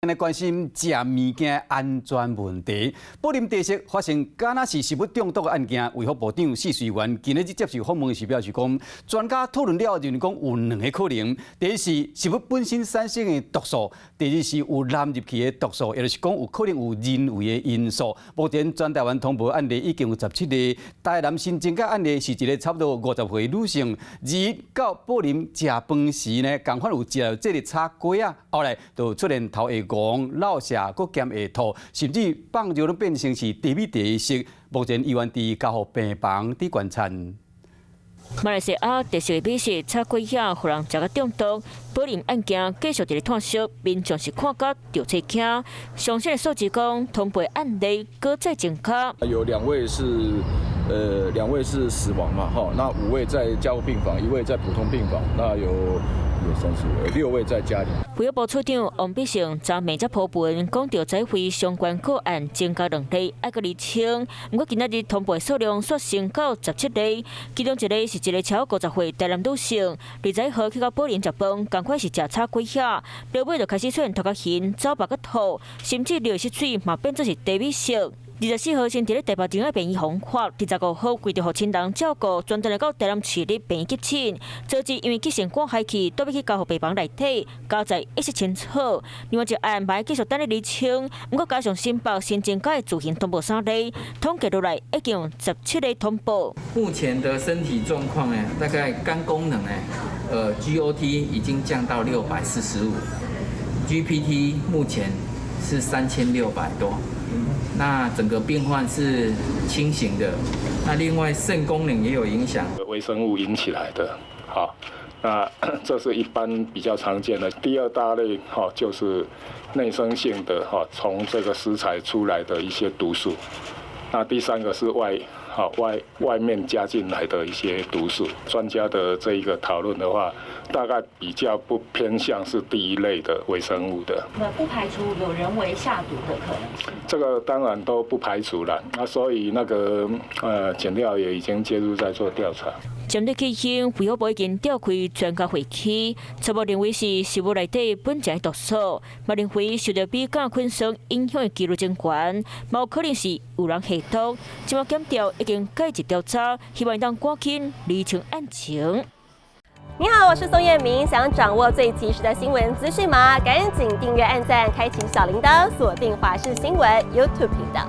來關心食物件安全問題。寶林茶室發生敢若是食物中毒的案件，衛福部長薛瑞元今日接受訪問時表示講，專家討論了後認為講有兩个可能，第一是食物本身產生的毒素，第二是有濫入去的毒素，也就是講有可能有人為的因素。目前全台灣通報案例已經有17例，台南新增加案例是一个差不多50歲女性，二到寶林食飯時呢，仝款有食這个炒粿仔，後來就出現頭會戇、落瀉、閣兼會吐，甚至放尿攏變成是茶米茶色。目前醫院佇加護病房佇觀察。馬來西亞特色美食炒粿仔，予人食甲中毒。寶林案件繼續佇咧嘆息，民眾是看甲著喙驚。上新的數字講，通報案例閣再增加。有兩位是，兩位是死亡嘛，哈，那五位在加護病房，一位在普通病房，那有35位，六位在家裡。衛福部次長王必勝昨暝才鋪文，講著災廢相關個案增加兩例，愛閣釐清。毋過今仔日通報數量煞升到17例，其中一例是一个超過50歲台南女性，21號去到寶林食飯，仝款是食炒粿仔，落尾就開始出現頭殼眩、走目閣吐，甚至尿失水嘛變做是茶米色。24號先佇咧台北仁愛病院復發，25號為著予親人照顧，專登來到台南市立病院急診。昨日因為急性肝害去，倒欲去加護病房內底，交代意識清楚。另外一案嘛繼續等咧釐清，毋過加上新北新增加的自行通報三例，統計落來已經有17例通報。目前的身體狀況呢，大概肝功能呢，GOT 已經降到645，GPT 目前是3600多。那整個病患是清醒的，那另外腎功能也有影響。微生物引起來的，好，那這是一般比較常見的。第二大類，哈，就是內生性的，哈，從這個食材出來的一些毒素。那第三個是外，好外外面加進來的一些毒素。專家的這一個討論的話，大概比較不偏向是第一類的微生物的。那不排除有人為下毒的可能性。這個當然都不排除了。那所以那個檢調也已經介入在做調查。針對起因，衛福部已經召開專家會議，初步認為是食物內底本身的毒素，嘛認為受著米酵菌酸影響的機率真懸，嘛有可能是有人下毒。這馬檢調已經介入調查，希望當趕緊釐清案情。你好，我是宋燕明，想掌握最及時的新聞資訊嗎？趕緊訂閱、按讚、開啟小鈴鐺，鎖定華視新聞 YouTube 頻道。